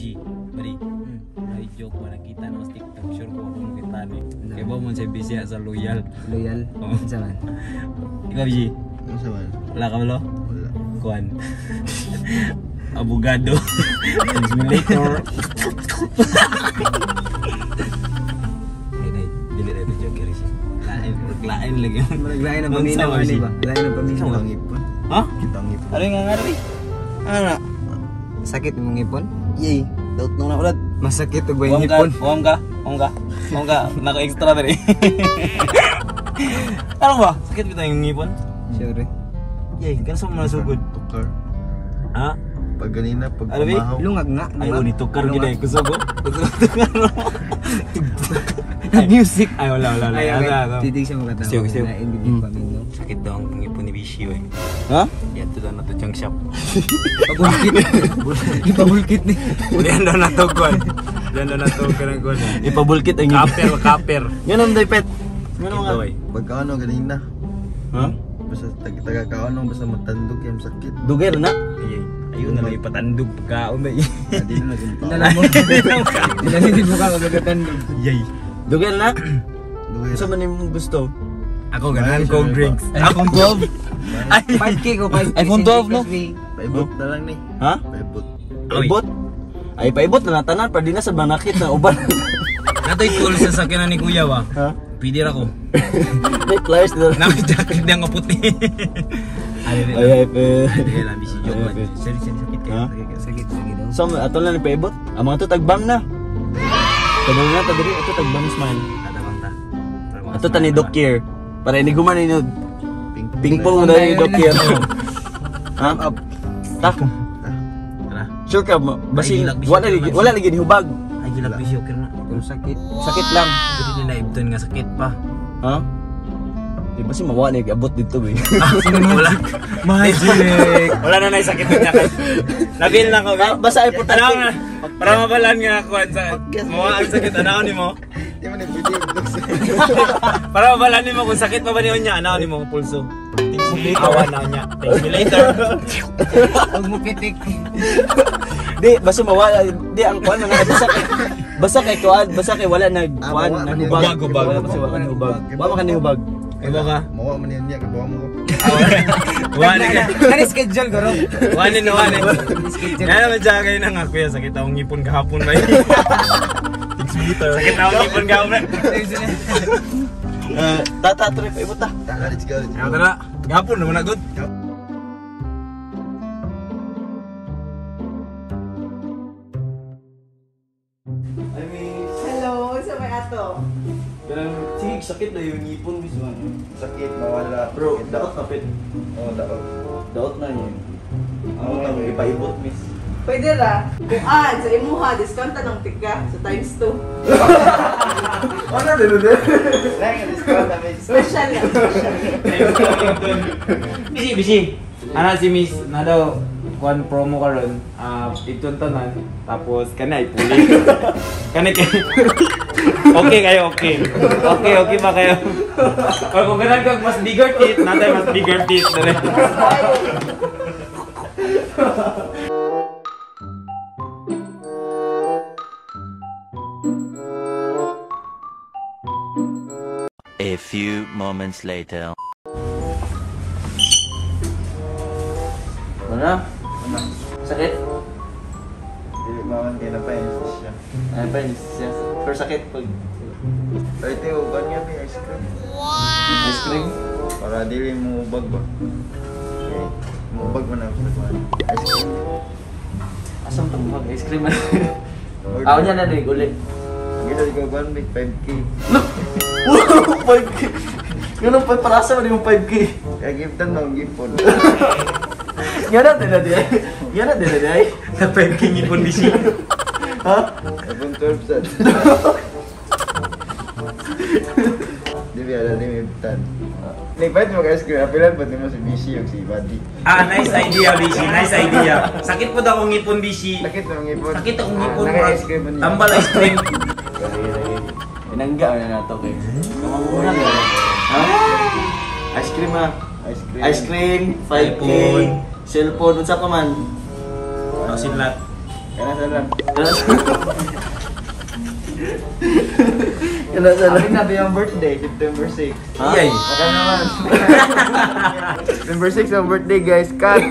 Bishi, bali. Ay joke ba nakita na sa TikTok, sure ko ako makita ni. Kaya ba mo sa busy sa loyal. Loyal. Oo. Unsa man? Ikaw Bishi, Ano sa man? wala ka ba lo? Wala. Kuan. Abogado. Simulator. Ay, day, dili na ito joke rin siya. Lain, lain lagi. Lain ang Unsa paminaw man, ani Bishi? ba? Lain ang paminaw. Kitang ipon. Ha? Kitang ipon. Ano yung nga nga Ano? Sakit imong ngipon? Yay. Daot nung nakulad. Masakit og Uwam ka, ngipon. uwam ka, uwam ka, uwam ka. Nako extra na rin. Ano ba? Sakit ba yung ngipon? Sure. Yay, ganun sa mga sugod. Tukar. Ha? Pag ganina, pag Ano, bi? pamahaw. Lungag nga. Ay, oh, ni tukar gid ay kusog. Oh. Music. Ay, wala, wala, wala. Ay, okay. Ano, ano? Titig siya makatawa. Siyo, siyo. Lain gid yung paminaw. Sakit daw ang ngipon ni Bishi, we. Ha? Yato daw na to siyang shop. Pabulkit. Ipabulkit ni. Diyan daw na to, kuwan. Diyan daw na to, kanang kuwan. Ipabulkit ang ngipon. Kaper, kaper. Yan ang daypet. Yan Sakit ang daw, mga. eh. Pagka ano, ganina. Ha? Basta taga ka ano, basta matandog yung sakit. Dugay na. Ay, ay. Ayun na lang ipatandog pagkaon na eh. Hindi na nagumpa. Dala mo. Dala mo ka kagagatandog. Yay. Dugay na. Dugay. Unsa man imong gusto? Ako ganahan cold drinks. iPhone 12. 5K ko 5K. iPhone 12, no? Paibot na lang ni. Ha? Paibot. Paibot? Ay paibot na natanan para di na sa manakit na uban. Natoy tool sa sakyanan ni Kuya ba? Ha? Pwede ra ko. May pliers na. Naka-jacket niya nga puti. Ay, Ay ay pe. Ay, labi si joke man. Ay, Seri, seri, sakit kayo. Ha? Sakit kayo. Sakit sakit daw. So ato lang ni paibot. Ang mga to tagbang na. Kadang na tadiri ato tagbang smile. Tatabang ta. Para mga Ato ta ni smile Doc Care. Para ini guman ni Ping ping pong na ni Doc Care. Ha? Up. Ta. Tara. Sure ka mo. Basin Ay, gilak, wala lagi wala lagi ni hubag. Ay, gilak bisi okay na. Pero sakit. Sakit lang. Pwede nila naibton nga sakit pa. Ha? Di ba si mawa ni abot dito eh. Wala. Magic. Wala na na sakit niya kay. Nabil na ko. Ah, basta importante. Tanaw na. Para mabalan nga ako sa mawa ang sakit anaw nimo. Di man pwede. Para mabalan nimo kung sakit pa ba niyo niya anaw nimo pulso. Awa na niya. Thank you later. Huwag mo pitik. Di, basta mawala, di ang kuan na basta kay kuan, basta kay wala nag Ah, kuan, mawa man yun. naghubag. Hubag, hubag. Wala kasi wala nahubag. Wala ka nahubag. Iba ka. Mawa man yun niya, kabawa mo ko. Wala ka. Ano schedule ko, Rob? Wala na wala. Schedule. Yan naman siya kayo na nga kuya sakit akong ngipon kahapon ba. Sakit akong ngipon kahapon. Tata trip ibot ta. Tara, let's go. Let's go. Tara, gapon naman na good. I mean, Hello, sa may ato. ganang sige sakit na yung ngipon mismo. Sakit, mawala. Bro, daot na pit. Oo, daot. Daot na yun. Ang nang ipaibot miss. Pwede ra. Kuan, sa imuha, discount ta ng tiga sa times 2. Ano din din? Lang, discount na miss. Special lang, special. Bisi, bisi. Ana si Miss na daw kuan promo karon. Itong tanan tapos kana ipuli. Kana kay Okay kayo, okay. Okay, okay ba kayo? Or kung ganun kag mas bigger teeth, natay mas bigger teeth dere. A few moments later. Ano? Sakit? Di, mawan kayo na pa yun siya. Ay pa siya. Pero sakit pag Pero ito yung uban nga, may ice cream. ice cream. Para dili mo ubag ba? Okay. Mubag mo na sa kuwan. Ice cream. Asam tong mag ice cream. Aw niya na din uli. Gila ko kuwan, may 5K. 5K. Ganun pa para sa man yung 5K. Kaya give them ng gipon. Nga na din na di. Nga na din na di. Sa 5K ngipon bisi. Ha? iPhone 12 sad. Di ba alam di may bitan. Nagbayad mo ice cream, apilan pa di mo si Bishi yung si Buddy. Ah, nice idea, Bishi. Nice idea. Sakit po daw akong ngipon, Bishi. Sakit na ngipon. Sakit akong ngipon. Naka ice cream man niya. Tambal ice cream. Inangga na na to kay. Kamamura na. Ha? Ice cream ha. Ice cream. Ice cream, 5K, iPhone. cellphone, unsa pa man? Ako sinlat. Kana sa lang. Kana sa lang. Amin na ba yung birthday? September 6. Iyay. Baka naman. September 6 ang birthday, guys. Cut!